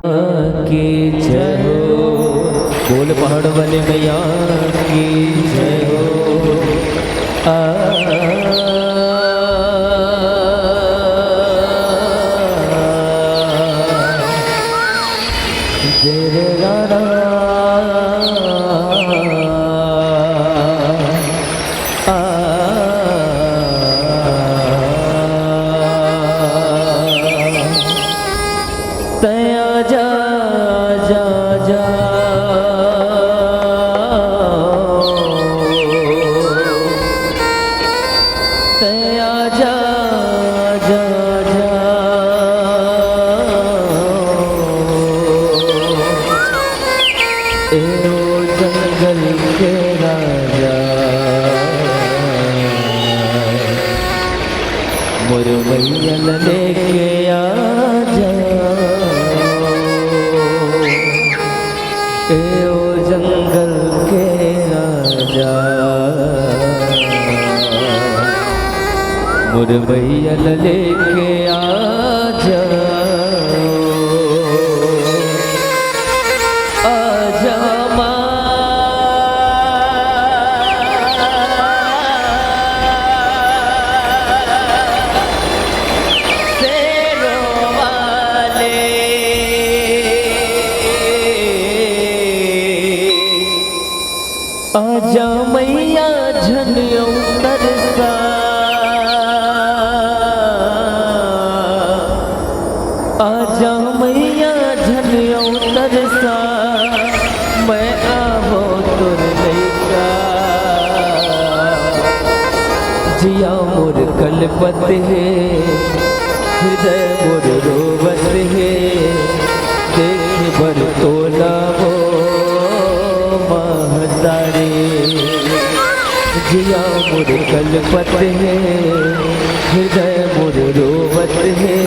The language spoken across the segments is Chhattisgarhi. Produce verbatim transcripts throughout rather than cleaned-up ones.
की जय हो। बोल पहाड़ वाले मैया की जय हो। आ, जय रा रा। आ, तैं आजा, आजा, आजा। तैं आजा, आजा, आजा। ए ओ जंगल के राजा, मोर मैया ल लेके आ जा। ए ओ जंगल के राजा, मोर मैया ल लेके आ जा। आजा माँ। शेरों वाले। आजा मैया झन अउ तरसा। आजा मैया झन अउ तरसा, मैं आहों तोर लइका। जिया मोर कलपत हे, हृदय मोर रोवत हे, देखे बर तोला ओ महतारी। जिया मोर कलपत हे, हृदय मोर रोवत हे,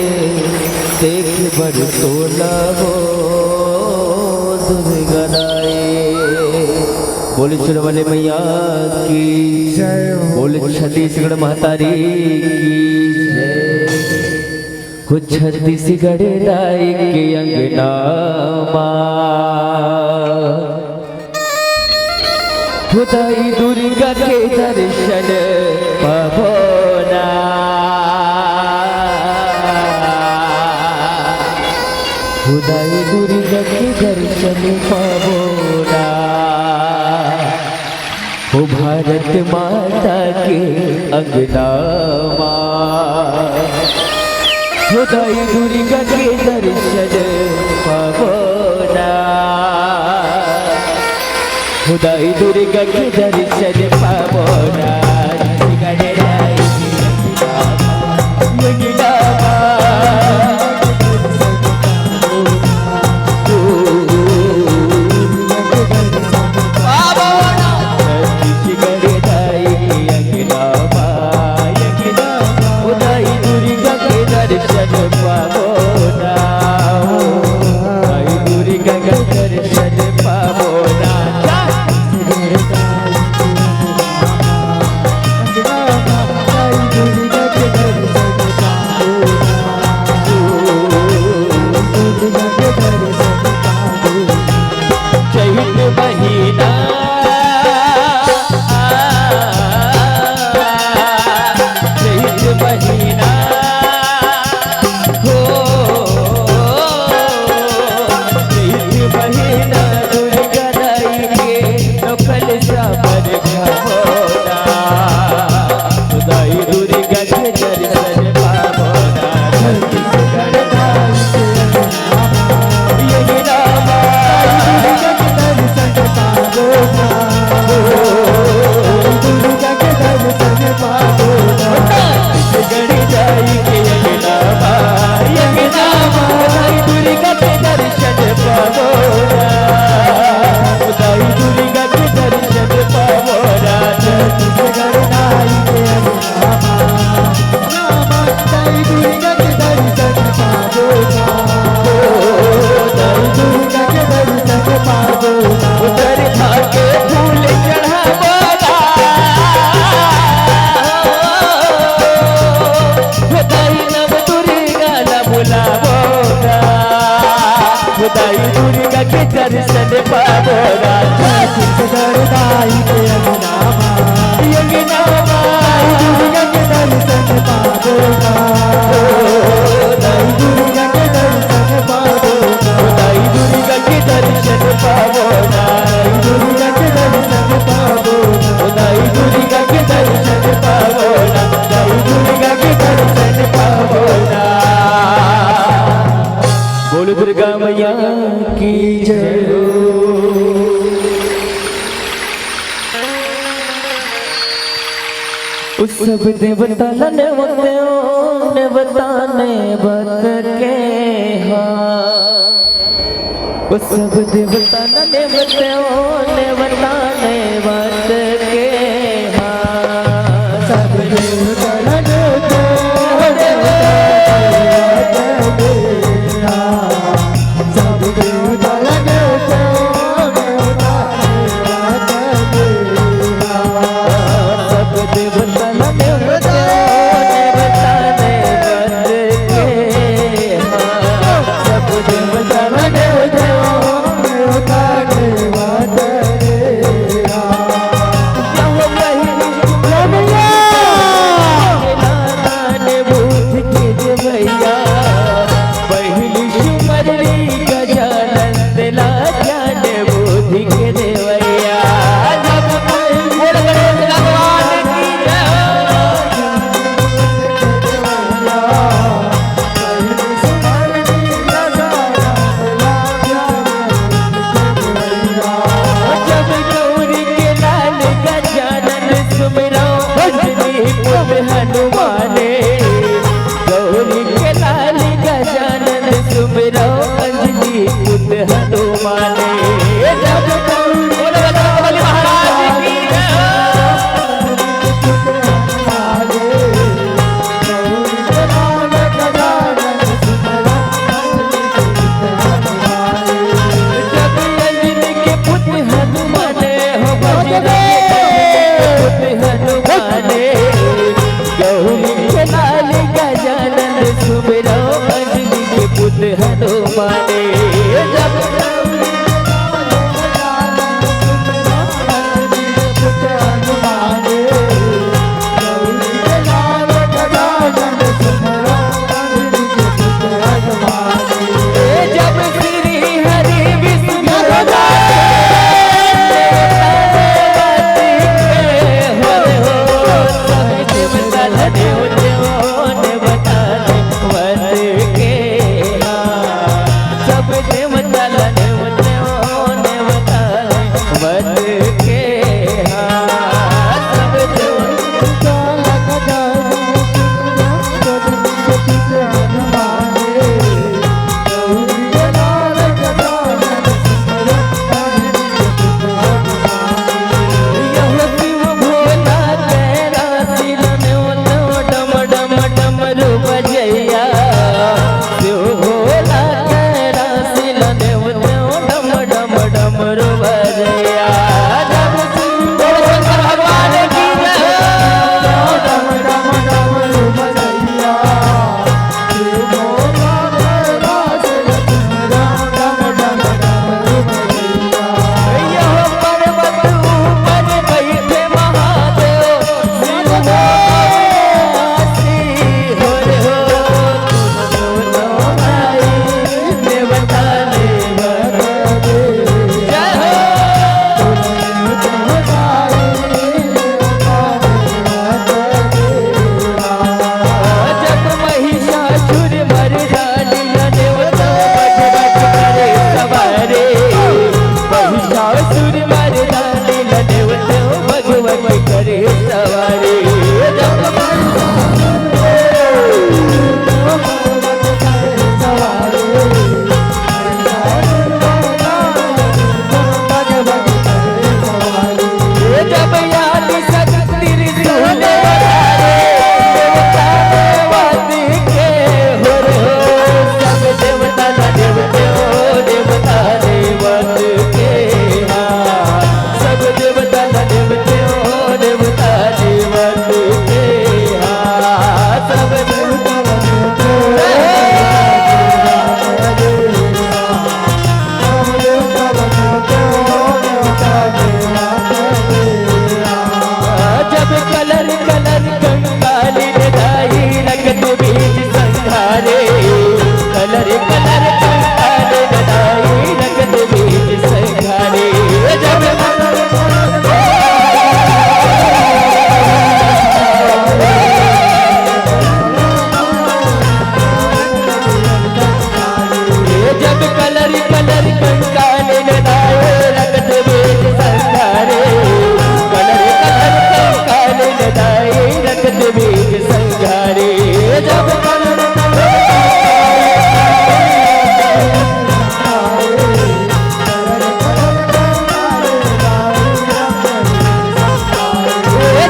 देखे बर तोला ओ दुर्गा रानी। बोल शेरों वाले मैया की जय हो। बोल छत्तीसगढ़ महतारी की जय। हो छत्तीसगढ़ दाई के अंगना मा, हो दाई दुर्गा के दर्शन पाबो ना। हो दाई दुर्गा के दर्शन पाबो ना। हो भारत माता के अंगना मा, हो दाई दुर्गा के दर्शन पाबो ना। हो दाई दुर्गा के दर्शन पाबो ना। अंगना मा। छत्तीसगढ़ दाई अंगना मा, अंगना मा। ओ दाई दुर्गा के दर्शन पाबो ना, ओ दाई दुर्गा के दर्शन पाबो ना। दुर्गा के दर्शन पाबो ना। छत्तीसगढ़ दाई के अंगना मा। अंगना मा। दुर्गा के दर्शन पाबो ना। ओ दाई दुर्गा के दर्शन पाबो ना। ओ दाई दुर्गा के दर्शन पाबो ना। दुर्गा के दर्शन पाबो ना। ओ दाई दुर्गा के दर्शन पाबो ना। दाई दुर्गा के दर्शन पाबो ना। बोलो दुर्गा मैया की जय हो। उस सब देवता ला नेवते ओ, नेवता नेवत के हा। उस सब देवता ला नेवते ओ, नेवता नेवत के हा। सब देवता ला नेवते ओ, नेवता नेवत के हा।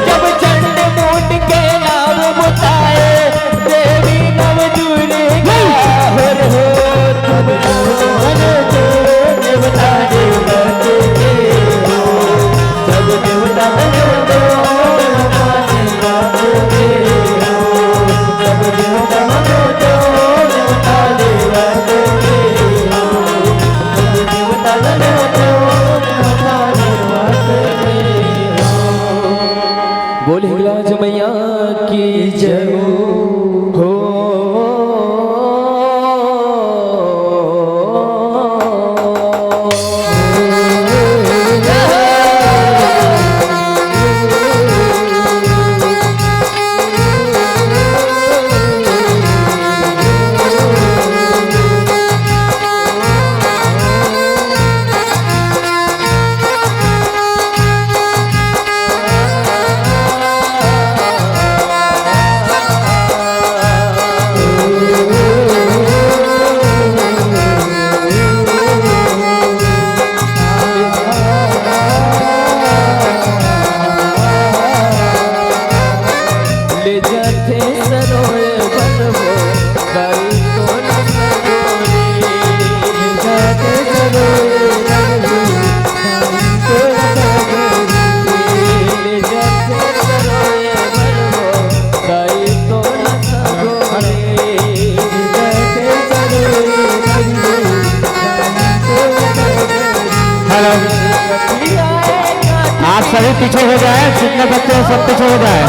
जब चंड मुंड के नाम बताए, देवी नव दुर्गा हो रे हो, तुम देवता देवत के हो। सब देवता देवता देवता देवता के हो। सब देवता देवता देवता देवता के हो। सब देवता देवता देवता देवता के हो। बोल हिंगलाज मैया की जय हो। ले जाथे सरोवर वन वो, दाई तोला सगोरी। ले जाथे सरोवर वन वो, दाई तोला सगोरी। ले जाथे सरोवर वन वो, दाई तोला सगोरी। ले जाथे सरोवर वन वो, दाई तोला सगोरी। हेलो, आप सभी पीछे हो जाए, जितने बच्चे हैं सब पीछे हो जाए।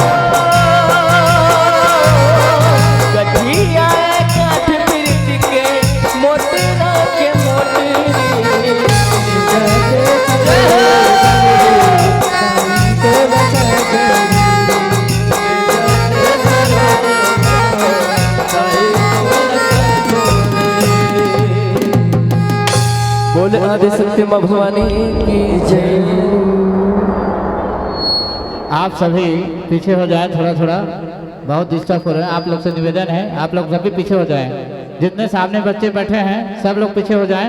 बोले आदि शक्ति माँ भवानी की जय। आप सभी पीछे हो जाए थोड़ा थोड़ा, बहुत डिस्टर्ब हो रहे हैं। आप लोग से निवेदन है, आप लोग सभी पीछे हो जाए। जितने सामने बच्चे बैठे हैं, सब लोग पीछे हो जाए।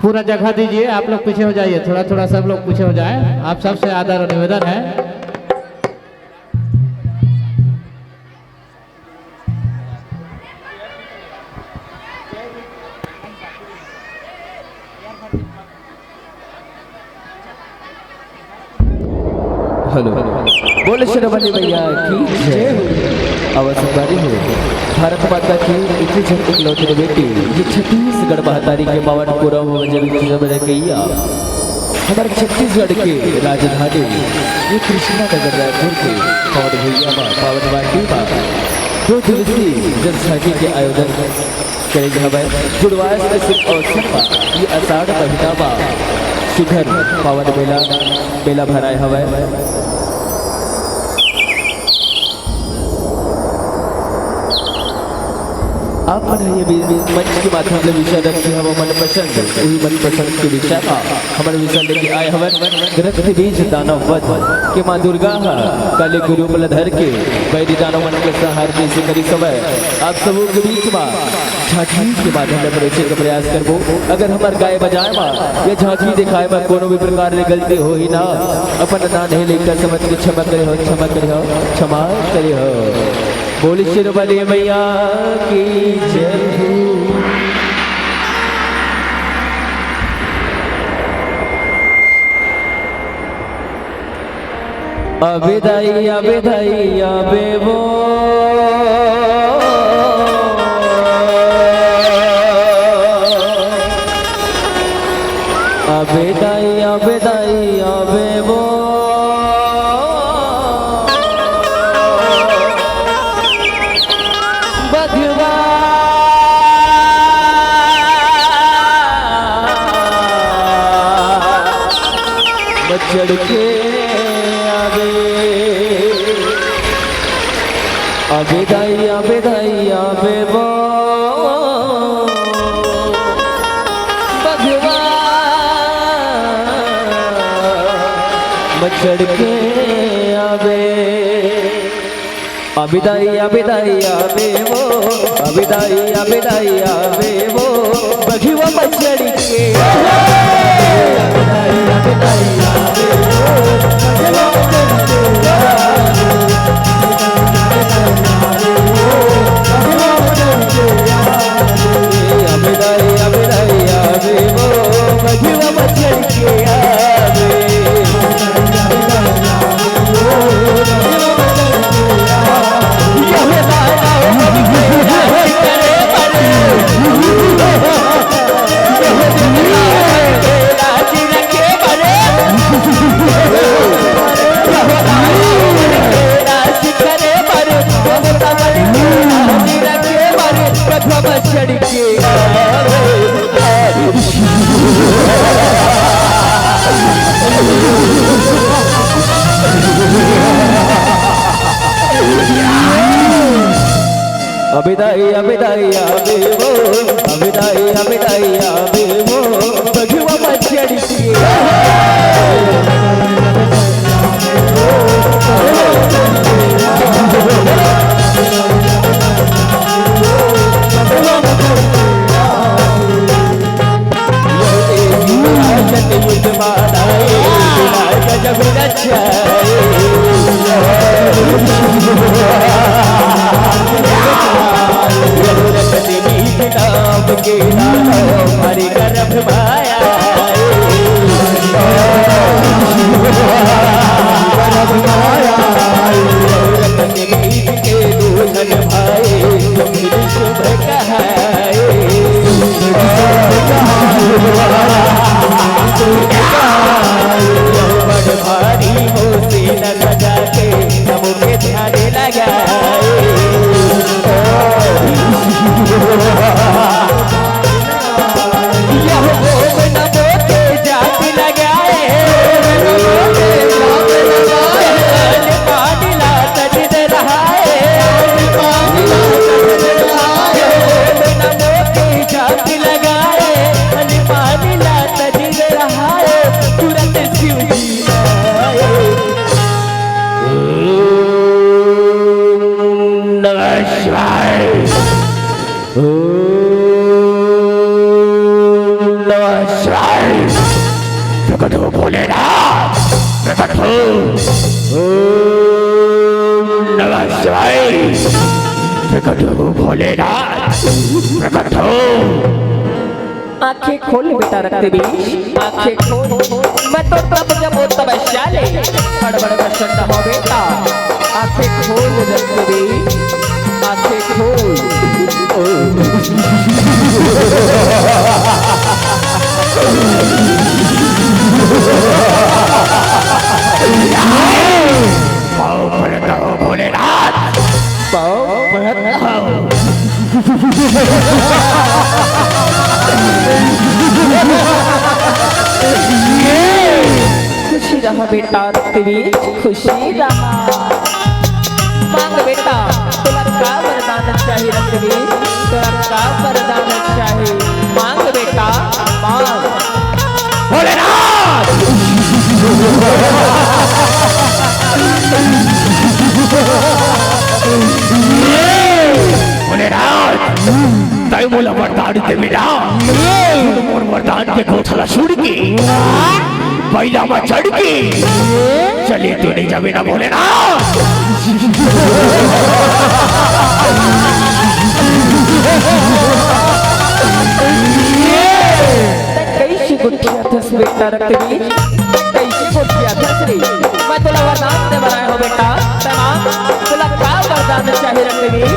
पूरा जगह दीजिए, आप लोग पीछे हो जाइए, थोड़ा थोड़ा सब लोग पीछे हो जाए। आप सबसे आदर और निवेदन है। हेलो, बोले शेरावाली मैया की जय। आवाज सुनवारी हो। भारत माता की इतनी झन इकलौती बेटी, ये छत्तीसगढ़ महतारी के पावन पुरम में जन्म, जन्म रह गई। हमारे छत्तीसगढ़ के राजधानी ये कृष्णा नगर रायपुर के पावन भुइयां मा, पावन माटी मा दो दिवसीय जनसाखी के आयोजन करे गे हवय। जुड़वाए के शुभ अवसर मा ये आषाढ़ महीना मा सुघर पावन मेला, मेला भराए हवय। आप मन ह ये बी-, बी-, मंच के माध्यम ले विषय रखे हव मनपसंद, उही मनपसंद के विषय मा हमन विषय लेके आए हवन रक्त बीज दानव वध के माँ दुर्गा ह काली के रूप ल धर के बैरी दानव मन के संहार जैसे करिस हवय। आप सबो के बीच मा झांकी के माध्यम ले परोसे के प्रयास करबो। अगर हमर गाय बजाए मा या झांकी दिखाए मा कोनो भी प्रकार ले गलती होही ना, अपन नान्हे लइका समझ के क्षमा करे हो, क्षमा करे हो, क्षमा करे हो। बोल शेरावाली मैया की जय हो। अबे दाई, अबे दाई, अबे वो। अबे दाई, अबे दाई, अबे वो। बघवा म चढ़ के आवे। अबे दाई, अबे दाई, अबे वो। बघवा म चढ़ के आवे। अबे दाई, अबे दाई, अबे वो, अबे दाई, अबे दाई, अबे वो, बघिवा म चढ़ के। अबे दाई, अबे दाई, अबे वो, बघिवा म चढ़ के आवे। अबे दाई, अबे दाई, अबे वो, अबे दाई, अबे दाई, अबे वो, बघिवा म चढ़ के। ओम नमः शिवाय। ओम नमः शिवाय। प्रकट हो भोलेनाथ, प्रकट हो। ओम नमः शिवाय। प्रकट हो भोलेनाथ, प्रकट हो। आंखें खोल बेटा रक्तबीज, आंखें खोल। मैं तो तब जब वो तपस्या ले, बड़ बड़ प्रसन्न हो बेटा। आंखें खोल रक्तबीज, आंखें खोल। पाँव पड़ता हूँ भोलेनाथ, पाँव पड़ता हूँ। खुशी रहा बेटा रक्तबीज, खुशी रहा। मांग बेटा, तोला का वरदान चाही रक्तबीज, तोला का वरदान चाही, मांग बेटा, मांग। भोलेनाथ। भोलेनाथ, तैं मोला वरदान देबे ना, मोर वरदान के गोठ ला सुन के, बइला म चढ़ के, चले तो नइ जाबे ना भोलेनाथ। तैं कइसे गोठियाथस बेटा रक्तबीज? तैं कइसे गोठियाथस रे? मैं तोला वरदान दे बर आए हों बेटा। तैं मांग, तोला का वरदान चाही रक्तबीज?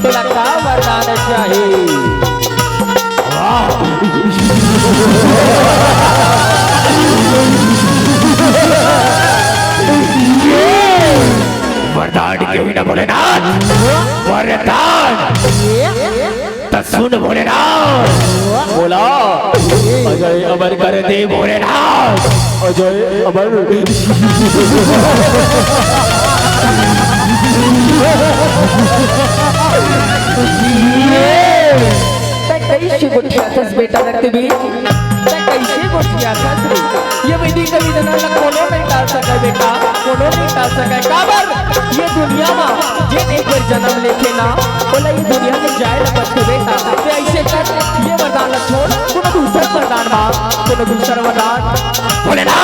तोला का वरदान चाही? वरदान के बिना भोलेनाथ, वरदान। त सुन भोलेनाथ, बोला, अजय अमर कर दे भोलेनाथ, अजय अमर। तैं कइसे गोठियाथस बेटा रक्तबीज? तैं कइसे गोठियाथस रे? ये विधि के विधान ला कोनो नइ टाल सकय बेटा, कोनो नइ टाल सकय। काबर? ये दुनिया म जे एक बार जन्म लेथे ना, ओला ये दुनिया में जाए ला पड़थे बेटा। ते अइसे कर, ये वरदान ला छोड़, कोनो दूसर वरदान मांग, कोनो दूसर वरदान। भोलेनाथ!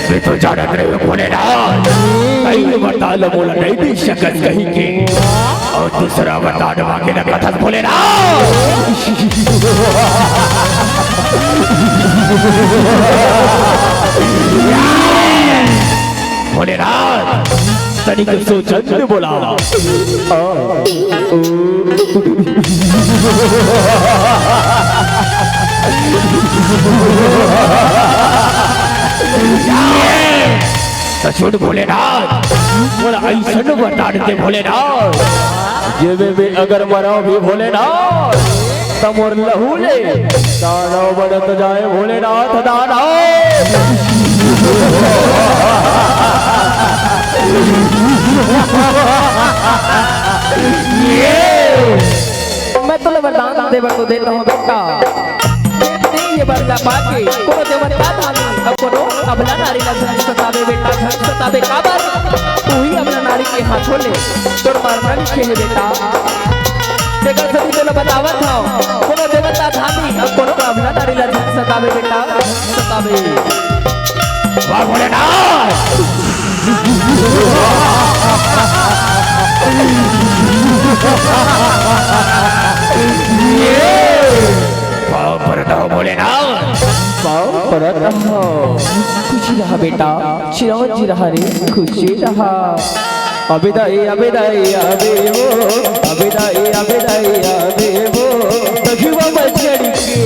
मैं तो जानत रहे भोलेनाथ, कहीं वरदान ला मोला नहीं दे सकत कहीं के। अउ दूसरा वरदान मांगे ला कथस भोलेनाथ। भोलेनाथ, तनिक सोचन दे मोला। त सुन भोलेनाथ, मोला अइसन वरदान दे भोलेनाथ, जेमे में अगर मरंव भी भोलेनाथ, त मोर लहू ले दानव बनत जाए भोलेनाथ दानव। मैं तोला वरदान दे बर तो देत हंव बेटा। ते ये बर ला पाके कोनो देवता धामी अउ कोनो अबला नारी ला झन सताबे बेटा, झन सताबे। काबर? उही अबला नारी के हाथों ले तोर मरना लिखे हे बेटा। तेकर सेती तोला बतावत हंव, कोनो देवता धामी अउ कोनो अबला नारी ला झन सताबे बेटा, झन सताबे। वाह भोलेनाथ! पाँव परत हंव भोलेनाथ। पाँव परत हंव। खुशी रहा बेटा, चिरंजीव रहा रे, खुशी रहा। अबे दाई, अबे दाई, अबे वो, अबे दाई, अबे दाई, अबे वो। सखी वो बजड़ी के।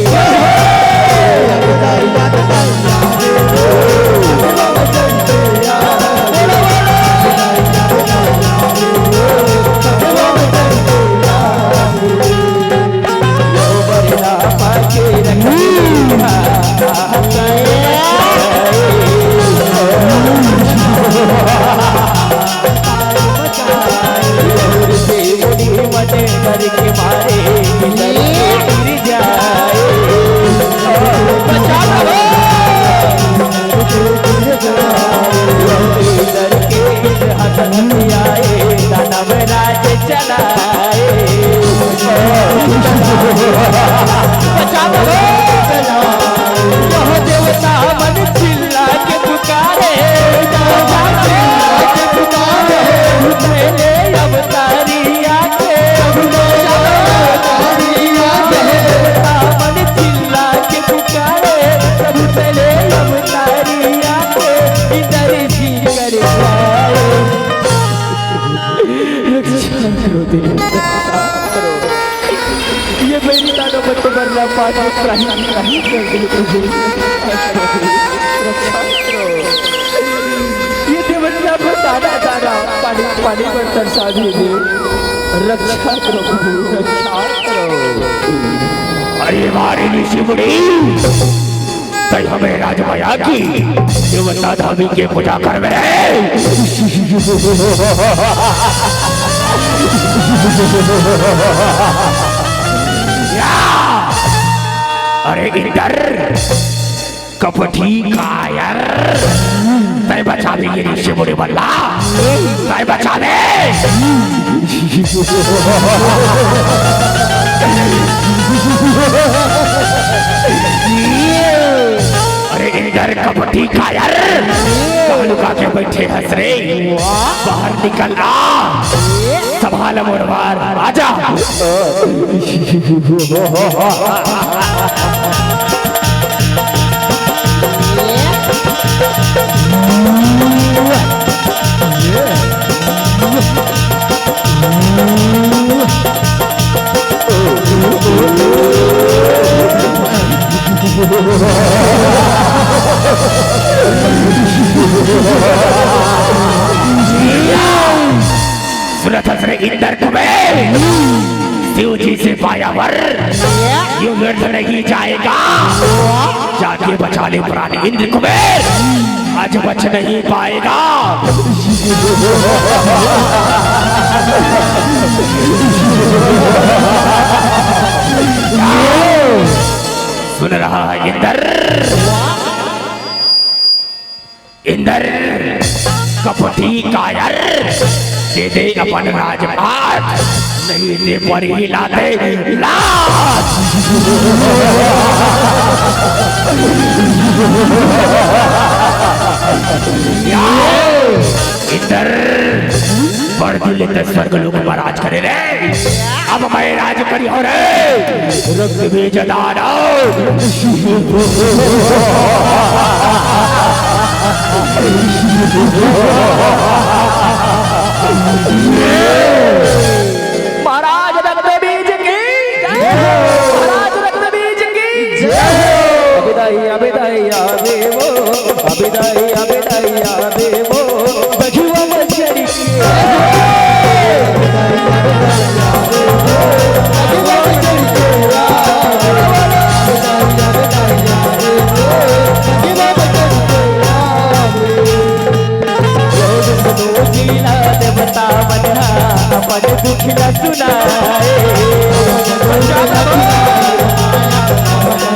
ये मेरी दानव बच्चे बर ला पानी प्राणी प्राणी कर दे प्रभु। रक्षा करो। ये देवतिया को दाना दाना पानी पानी पर तरसा दे दे। रक्षा करो प्रभु, रक्षा करो। अरे मारे ऋषि मुनि, तैं हमें राजमाया की देवता धामी के पूजा करबे। या! अरे इंदर, कपटी कायर, तैं बचाबे ये ऋषि मुनि मन ला, तैं बचाबे। अरे इंदर कपटी कायर, कहाँ लुका के बैठे हस रे? बाहर निकल आ, संभाल मोर बार, आजा। सुनत हस रे इंदर कुबेर, शिव जी से पाया वर, ये व्यर्थ नहीं जाएगा। जाके बचा ले प्राण इंद्र कुबेर, आज बच नहीं पाएगा। सुन रहा है इंदर, इंदर कपटी कायर, दे दे अपन राजपाट, नहीं दे परी लाते लात। इंदर, बड़ दिल ले स्वर्ग लोक म राज करे रे। अब मैं राज करिहौं रे, रक्त बीज दानव। महाराज रक्त बीज की जय। महाराज रक्त बीज की जय। अभिदाई, अभिदाई, आवे वो। अभिदाई, अभिदाई, आवे वो। बघवा बछड़ी के। देवता मन ह अपन दुख ल सुनाए।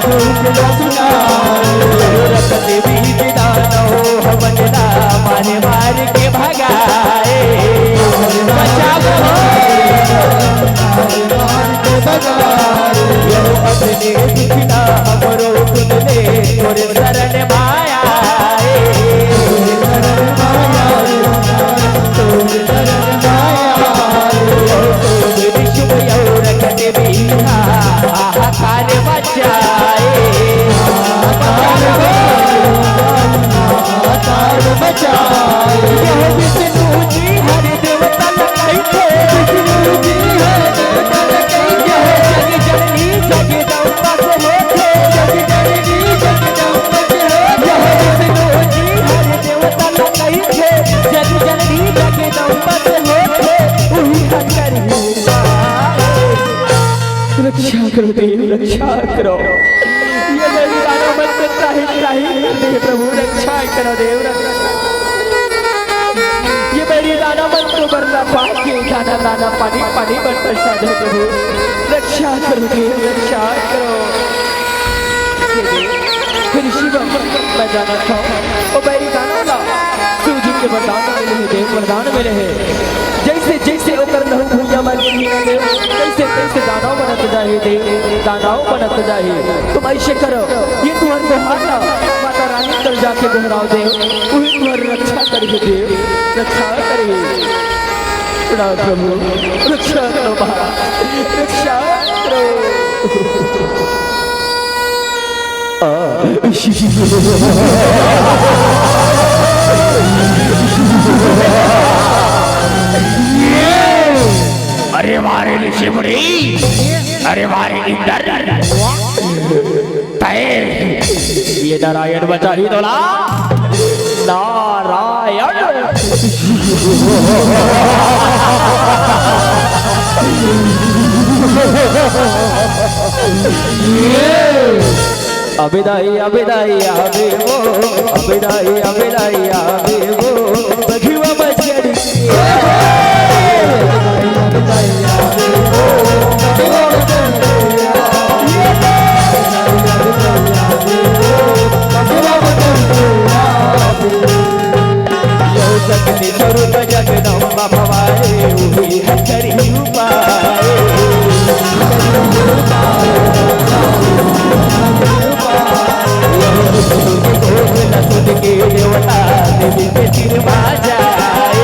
दुख ल सुनाए। रक्त बीज दानव हमन ला मार मार के भगाए। बचाओ। यहो अपने दुख ला हमरो सुन ले, तोरे शरण माया ए। रक्षा करो देव, रक्षा करो। ये बलिदान मत त्राहि, त्राहि कर दे प्रभु, रक्षा करो देव, रक्षा। ये बलिदान मत तो बरना पाके दाना दाना पानी पानी बरसा दे प्रभु, रक्षा करो देव, रक्षा करो। हे देव, हे ऋषि बर, मैं जानत हौं, ओ बैरी दानव ला शिव जी के वरदान मिले हे, देव वरदान मिले हे। जइसे, जइसे ओकर लहू भुइयां म गिरही ना देव, तइसे, तइसे दानव बनत जाही देव, दानव बनत जाही। तुम अइसे करो, ये तुंहर गोहार ला माता रानी कर जाके गोहराव देव, उही तुंहर रक्षा करही देव, रक्षा करही। प्रणाम प्रभु, रक्षा करो महाराज, रक्षा करो। अरे वाह रे ऋषि मुनि, अरे वाह रे इंदर, तय ये नारायण बचाही तोला, नारायण। अबे दाई, अबे दाई, आबे वो। अबे दाई, अबे दाई, आबे वो। बघवा बछड़ी। यो शक्ति स्वरूप जगदम्बा भवानी, उही हथरी उपाय। यो सुन के देवता देवी के सिर बाजाए।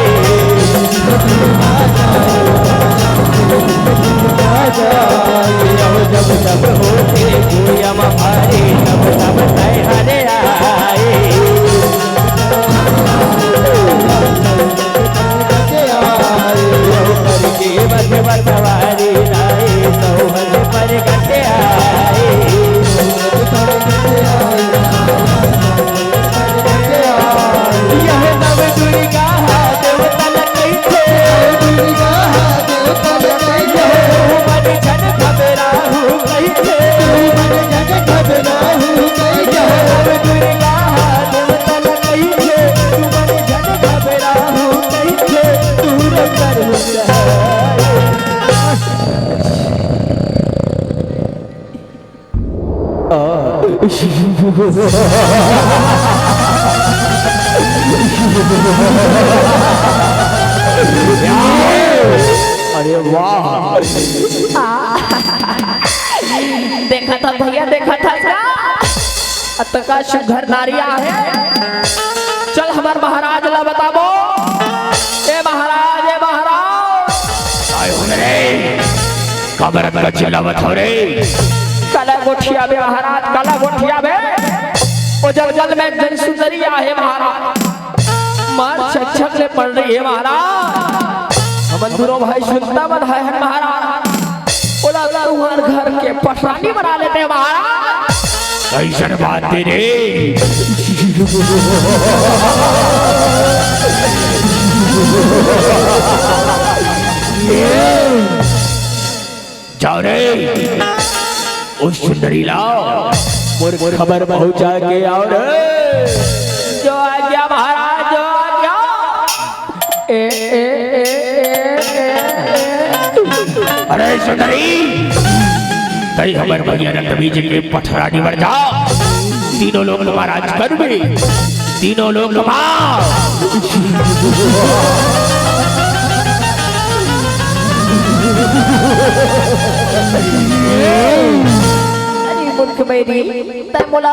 यो जब जब होते कोयम भारी, तब तब तय हरे आए। अरे वाह। देखा था भैया, देखा था का? अतका सुघर नारी आहे। चल हमर महाराज ला बताबो। ए महाराज, ए महाराज। आय हो रे। काबर अतका चिल्लावत हो रे? काला गोठियाबे महाराज, काला गोठियाबे। ओ जंगल में एक झन सुंदरी आहे महाराज। मार छक छक ले पड़ रही है महाराज। हमन दूनों भाई सुनता मन है महाराज। ओला तुंहर घर के पटरानी बना लेते हैं महाराज। अइसन बात हे रे। जाओ रे, ओ सुंदरी ला मोर खबर पहुंचा के आओ रे। जो आज्ञा महाराज, जो आज्ञा। ए, ए, ए, ए, ए, ए। अरे सुंदरी, तई हमर भैया रक्तबीज के पटरानी बन जा। तीनों लोक महाराज कर भी, तीनों लोक मार। अरे मूर्ख बैरी, तै मोला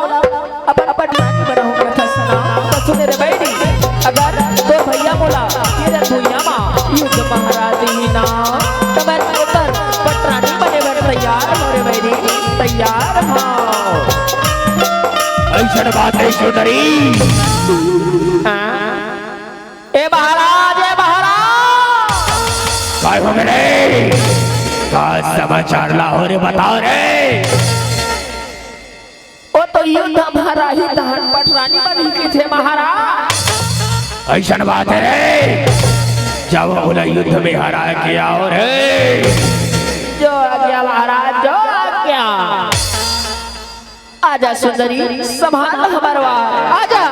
अपन पटरानी बनाहूं कथा सुना। त सुने रे बैरी, अगर तोर भैया मोला ये रे भुइयां मा युद्ध महाराज ही ना, त मैं ओकर पटरानी बने बर तैयार हूं रे बैरी, तैयार हूं। अइसन बात हे सुंदरी। हाँ। ए महाराज, ए महाराज। काय हो गे रे? का समाचार ला हो रे, बताओ रे। ओ तो युद्ध महाराज ही तहन पटरानी बनी की थे महाराज। अइसन बात हे रे, जाओ ओला युद्ध में हरा के आओ रे। जो आज्ञा महाराज, जो आज्ञा। आजा सुंदरी, संभाल हमर वार, आजा।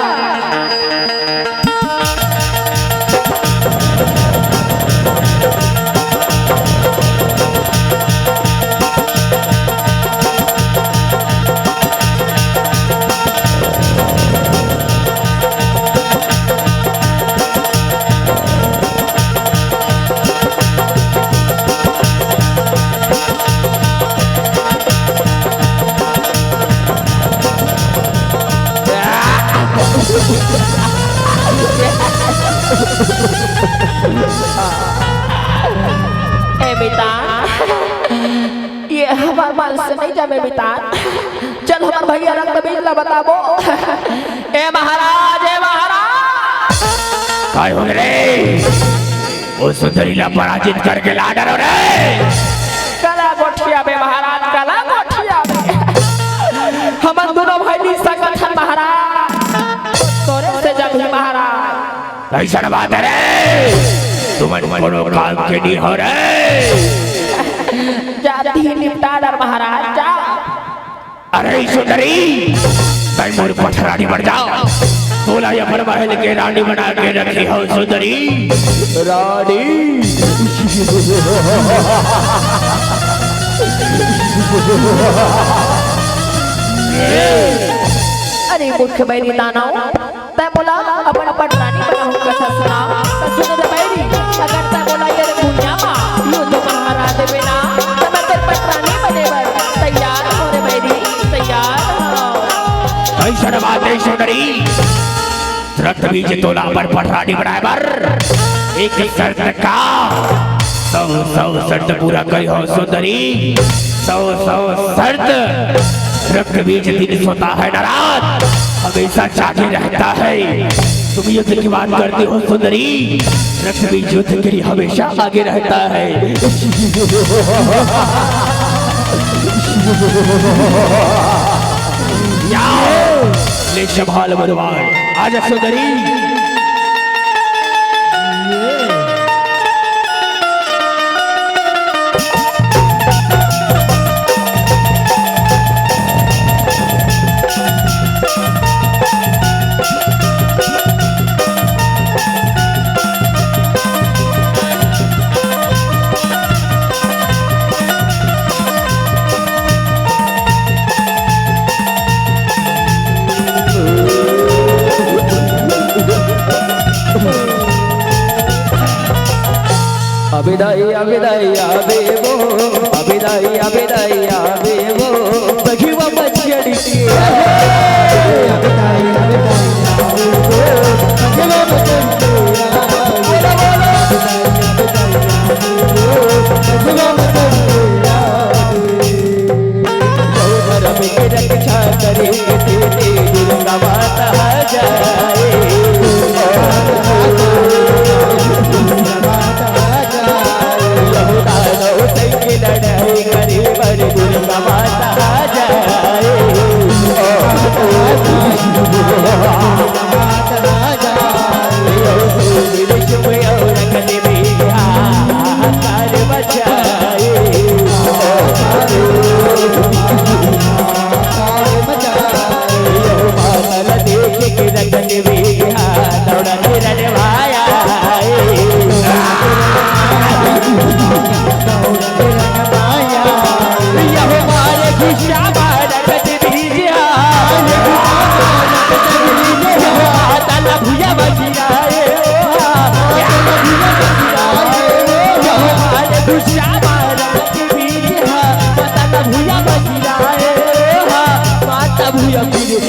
ए मितान, ये हमर मन से नहीं जामे मितान। चल हमर भैया रक्तबीज ला बताबो। ए महाराज, ए महाराज। काय हो रे? ओ सुंदरी ला पराजित करके ला डरो रे। काला गोठियाबे महाराज, काला गोठियाबे। हमन दूनों भाई नहीं सकत हन महाराज। तोरे से जब ही महाराज। अइसन बात हे रे। तुमन कोनो काम के नहीं हो रे। जाति ही निपटा डर महाराज, जा। अरे सुंदरी, तै मोर पटरानी बन जा। तोला अपन महल के रानी बना के रखे हंव सुंदरी। रानी। अरे मूर्ख बैरी दानव, तै मोला अपन पटरानी बनाहूं कथा सुना। त सुन रे बैरी, अगर तै मोला ये रे भुइयां मा युद्ध मा हरा देबे ना, त मैं तोर पटरानी बने बर तैयार हंव रे बैरी, तैयार हंव। अइसन बात हे सुंदरी, रक्तबीज तोला अपन पटरानी बनाए बर एक शर्त का सौ सौ शर्त पूरा करे हंव सुंदरी, सौ सौ शर्त। रक्तबीज दिन सोता है ना रात, हमेशा जागे रहता है। तुम युद्ध की बात करते हो सुंदरी, रक्तबीज युद्ध के लिए हमेशा आगे रहता है। या! ले संभाल बलवान, आजा सुंदरी। अबे दाई, अबे दाई, अबे वो, अबे दाई, अबे दाई, अबे वो, सखी वो मछली के। धर्म के रक्षा करे, तेरे दुर्गा माता जाए। यहूदा नौ सैके लड़ाई करे, बर दुर्गा माता जाए। यहूदा विश्व में औरत ने भी हाहाकार मचाए। यहूदा देख के रंगन भी दौड़त रनवाया। यहूदा मारे गुस्सा मारत बीज माता ला भुया बगिराए। मारे गुस्सा मारत बीज माता ला भुया बगिराए। माता भुया गिरे।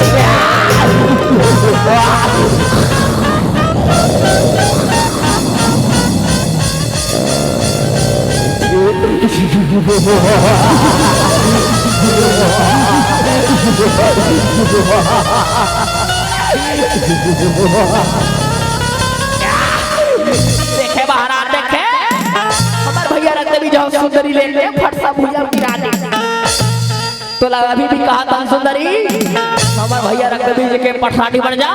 देखे महाराज, देखे, हमर भैया रंगदेवी जहाँ सुंदरी लेके फटसा भुइया गिरा दे। तोला अभी भी कहा था सुंदरी, हमर भैया रंगदेवी जी के पटरानी बन जा,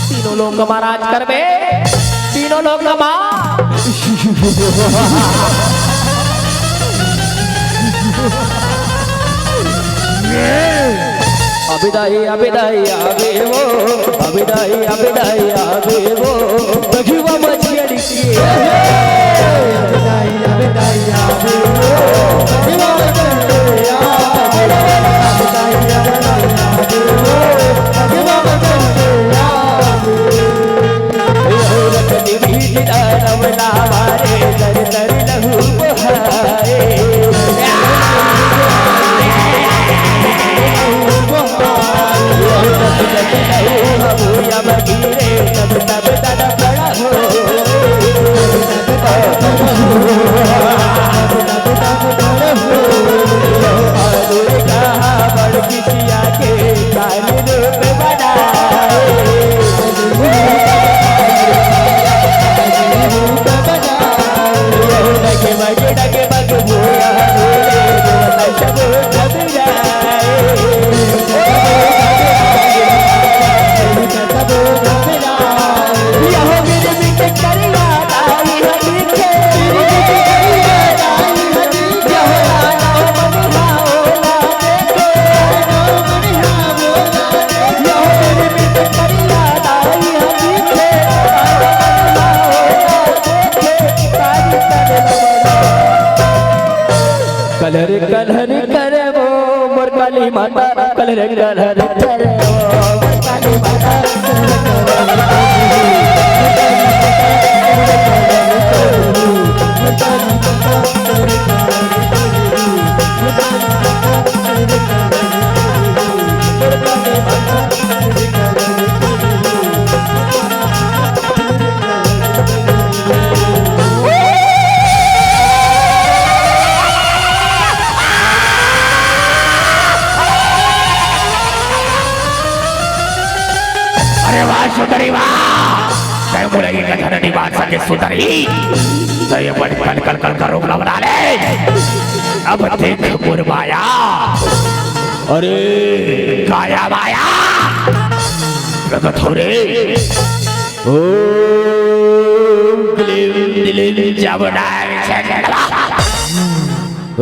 तीनों लोग का महाराज करबे, तीनों लोग का माँ। अबे दाई, अबे दाई, अबे वो, अबे दाई, अबे दाई, अबे वो, सखी वो मछली के। अबे दाई, अबे दाई, अबे वो, सखी वो मछली के। अबे दाई, अबे दाई, अबे वो, सखी वो मछली के। रंगन बीज दानव नावा रे, तर तर लहू बहाए। लहू बहाए। लहू बहाए। तब तब तड़प रहा हो। दुर्गा बड़ किसिया के काली रूप बनाए। डगे मगे डगे मग भूया भूले, सब घबराए। यहो गिरमिट करिया लाई हनी के। यहो नाना मनिहाओ ना देखो। यहो गिरमिट करिया लाई हनी के। कलर कलर करबो मोर काली माता, कलर कलर करबो मोर काली माता। अरे वाह सुंदरी वाह, तै मोला ये कथा नहीं बांध सके सुंदरी, तै अपन कल कल कल का रोग ला बना ले। अब देख मोर माया, अरे काया माया, प्रकट हो रे। ओम क्लीं क्लीं चामुंडाय विद्महे।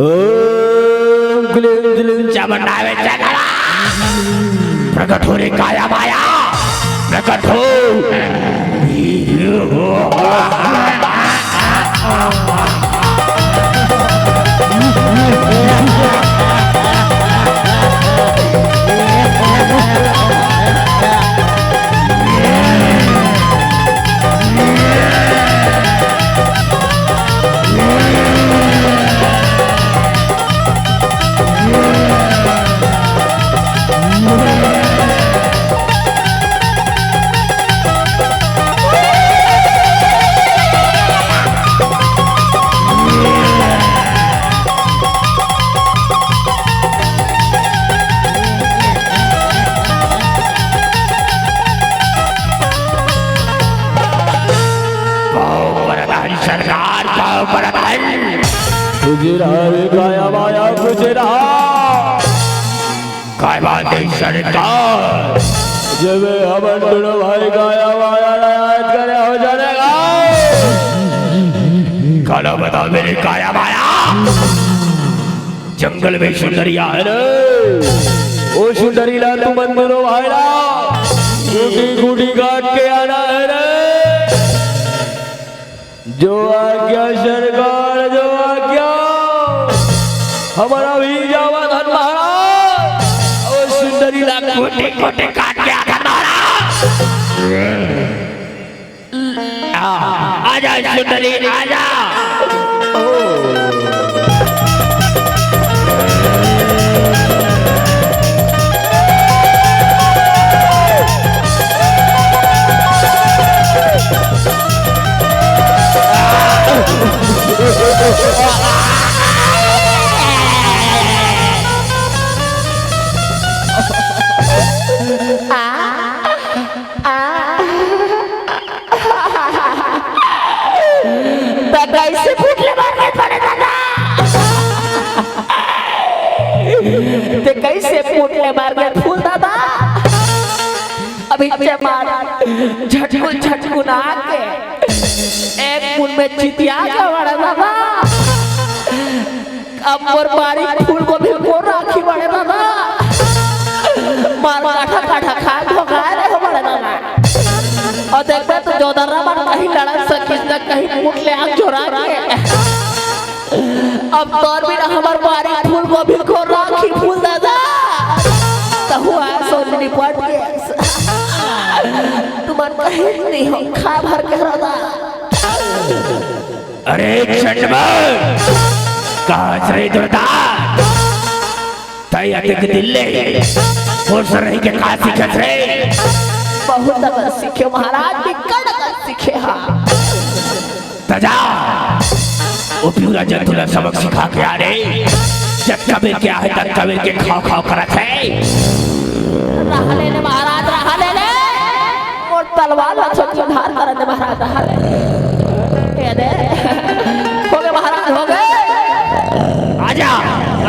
ओम क्लीं क्लीं चामुंडाय विद्महे। प्रकट हो रे काया माया, प्रकट हो। गुजरा रे काया माया गुजरा। काय बात है सरकार? जब हमन दुनो भाई काया माया ला याद करे हो जाने का। काला बता मेरे काया माया। जंगल में सुंदरिया है रे। ओ सुंदरी ला तुमन दुनो भाई ला। गुटी गुटी काट के आना है रे। जो आज्ञा सरकार, जो आज्ञा। हमारा भी जावा धन महाराज। ओ सुंदरी ला कोटे कोटे काट के आधा मारा। आ, आजा सुंदरी, आजा। त कैसे फूट ले मार के पड़े दादा? ते कैसे फूट ले मार के फूल दादा? अभी जमाना झटकुन झटकुन आके एक मुन में चितिया के बड़ा दादा। अब मोर बारी फूल गोभी को राखी बड़े दादा। मार काठा काठा खा धोखा रे हो बड़े दादा। और देखबे तो जोदर्रा मन कहीं लड़न सकिस न कहीं मुठ ले आग जोरा के। अब तोर बिना हमर बारी फूल गोभी को राखी फूल दादा। त हुआ सोच निपट के। तुमन कहीं नहीं हो खा भर के रदा। अरे चंडमर, कहाँ से रे दुर्दा? तै अतेक दिन ले खुश रही के का सीखत रे? बहुत अकल सीखे महाराज, बिकट अकल सीखे हा। त जा, ओ पिउरा जंतु ला सबक सिखा के आ रे। जब कबीर के आहे, तब कबीर के खाव खाव करत हे। रहा ले ले महाराज, रहा ले ले। मोर तलवार ला छोटकन धार करत हे महाराज, रहा ले। ए दे। हो गे महाराज, हो गे। आजा। आ।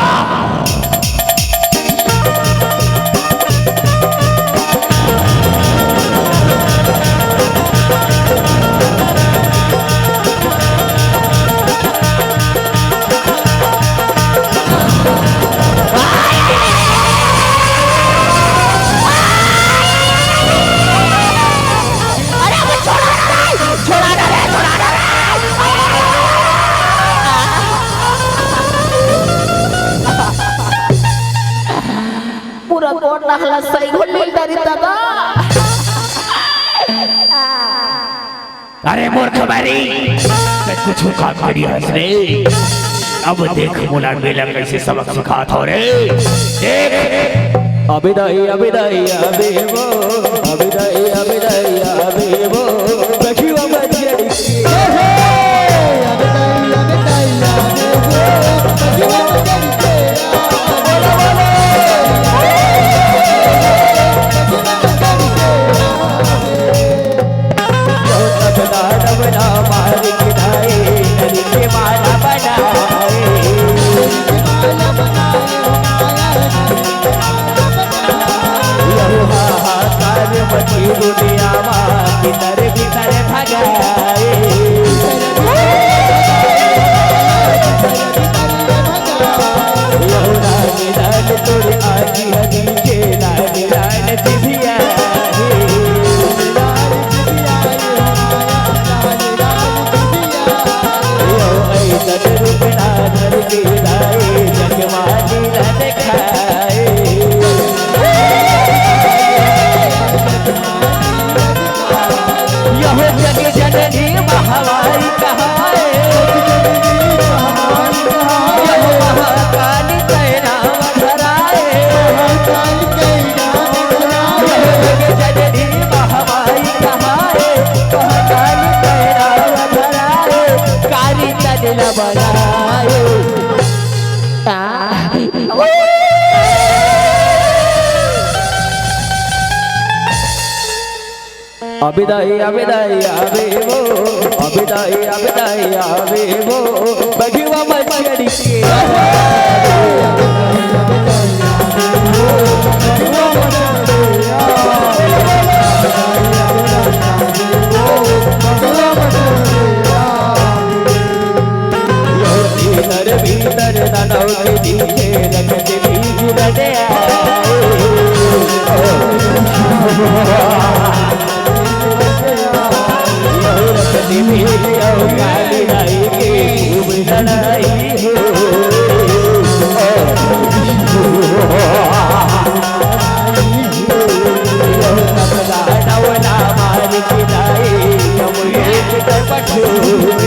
अरे, अबे छोड़ा ना रे, छोड़ा ना रे, छोड़ा ना रे। पूरा गोड़ नहला सही घोल मिल डरी दादा। अरे मूर्ख बैरी, तैं कुछु काम करिहस रे। अब देख मोला मेला कैसे सबक सिखात हो रे। देख। अबे दाई, अबे दाई, अबे वो, अबे दाई, अबे दाई, अबे वो, बखिवा मत जड़ी। हे, हे, अबे दाई, अबे दाई, अबे वो, बखिवा मत जड़ी। अबे दाई, अबे दाई, अबे वो। अबे दाई, अबे दाई, अबे वो। बघिवा मछरी के। भीतर भीतर दानव के पीछे रखत बीज रटे आए। यहो रखत बीज यहो काली दाई के खूब लड़ाई हो। यहो कपड़ा डवला मार के दाई, हम एक तरफ छुए।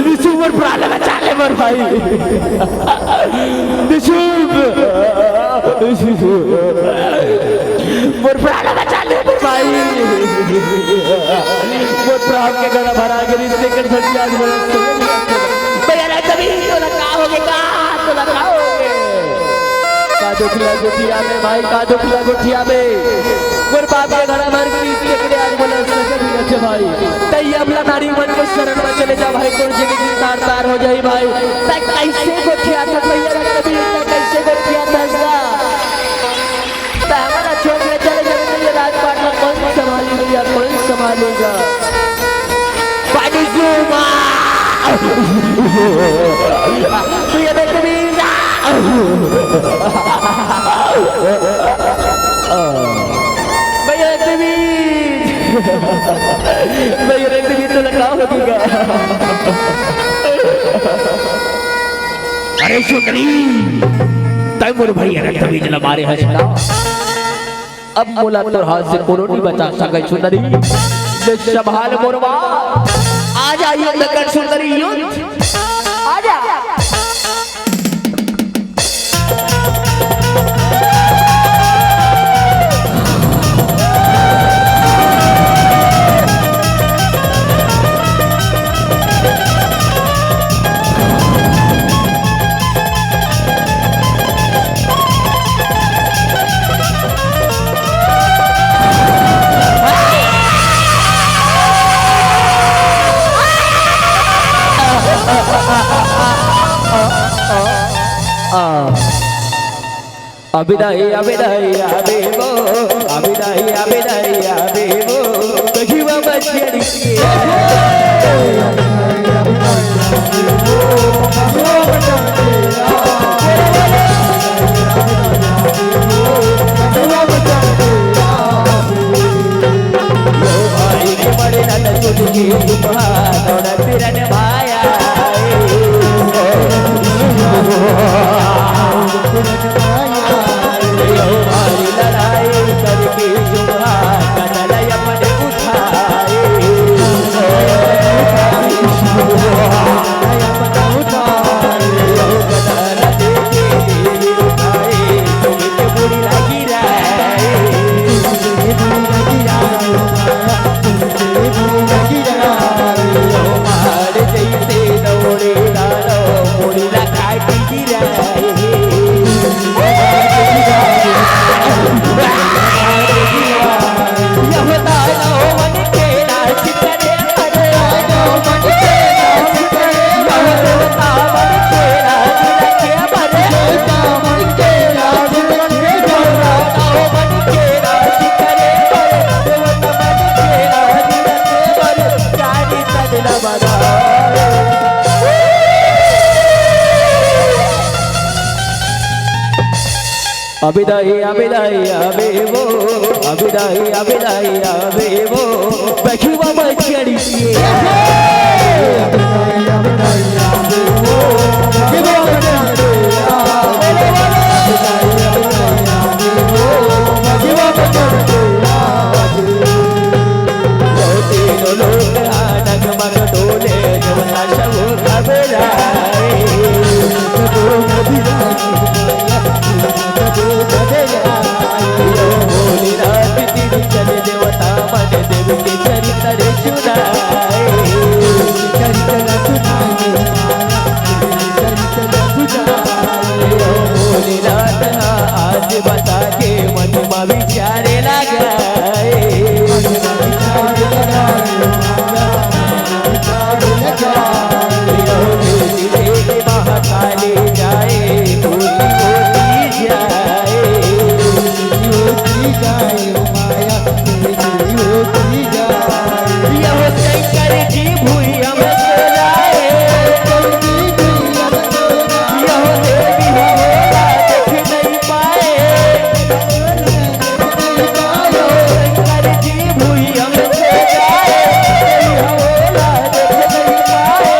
विशु, मोर प्राण बचा ले, मोर भाई। विशु, मोर प्राण बचा ले, मोर भाई। मोर प्राण के गला भरा के रिश्ते कर सकिया आज बोला। भैया रे, कभी तोला का होगे का? तोला का होगे? का दुख ला गोठिया में भाई, का दुख ला गोठिया में? मोर बाप के घरा भर के रिश्ते के आज बोला सके भी रखे भाई। तई अबला नारी मन के शरण में चले जा भाई, तोर जिंदगी तार तार हो जाई भाई। तई कैसे गोठिया था भैया रे, कभी तई कैसे गोठिया था इसका? त हमन छोड़ के चले जाबे, त ये राजपाट ला कौन संभाली भैया, कौन संभालेगा? पानी सुमा। भैया रे कबीरा। भैया रे कबीर। भैया रे कबीर, तो लगा हो दूंगा। अरे सुंदरी, तै मोर भैया रे तमीज ल मारे हस ना। अब मोला तोर हाथ से कोनो नहीं बचा सके सुंदरी। ले संभाल मोर बात। आ जा युद्ध कर सुंदरी, युद्ध। आ जा। अबे दाई, अबे दाई, अबे वो, अबे दाई, अबे दाई, अबे वो, बघिवा मछरी के। यो भाई के बड़े नन सुन के सुपहा दौड़त रन भाया। यो भाई लड़ाई करके सुपहा कतल अपन उठाए। अबे दाई, अबे दाई, अबे वो, अबे दाई, अबे दाई, अबे वो, बखुआ मछरी के। तीनों लोग आनंद मगन डोले, देवता सब घबराए। भोलेनाथ तिलचन देवता मन देव के चरित्र सुनाए। भोलेनाथ आज बता के मन मा विचारे लगाए। महाकाली जाए, होती होती जाए। यहो शंकर जी भुइयां में सो जाए। यहो देवी हो देख नहीं पाए। शंकर जी भुइयां में सो जाए। यहो देख नहीं पाए।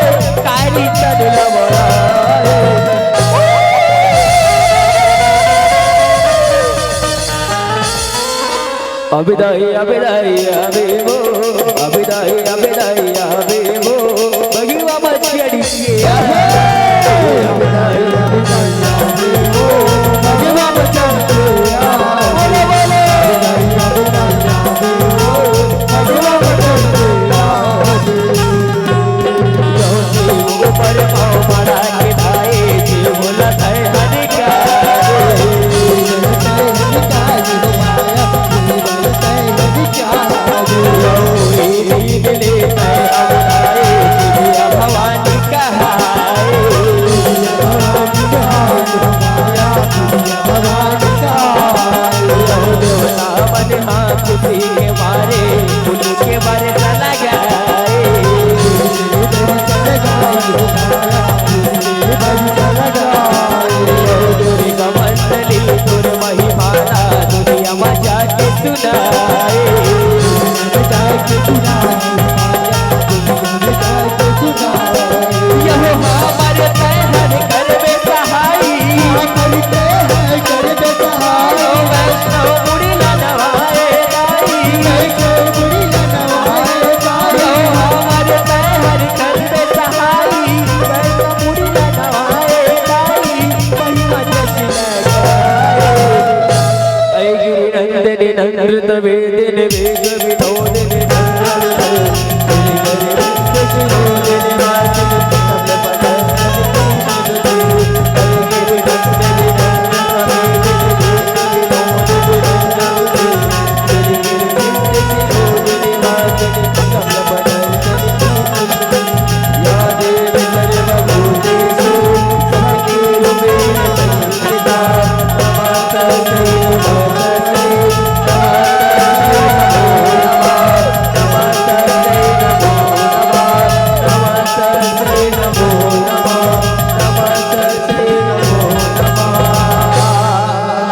कारी चंद लवराए। अबे दाई, अबे दाई, अबे वो, अबे दाई, अबे दाई, अबे वो, बघवा मछरी के। अबे दाई, अबे दाई, अबे वो, बघवा मछरी के। बोलो, बोलो। ऊपर पाँव पड़ा के भाई जी बोला है हरिका। भवानी कहाए। देवता मन हाँ खुशी के मारे, फूल के बरस लगाए। दुर्गा मंडली तोर महिमा ला दुनिया मा जाके सुनाए। यहो हमर तैहर करबे सहाई। वैष्णव मुड़ी ला नवाए दाई। यहो हमर तैहर करबे सहाई। वैष्णव मुड़ी ला नवाए दाई। महिमा जस लगाए। ऐ गिरि नंदन नंदन वेदन वेद विनोदन नंदन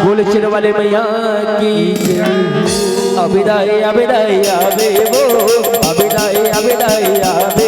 बोल चिर वाले मैया की। अबे दाई, अबे दाई, अबे वो, अबे दाई, अबे दाई, अबे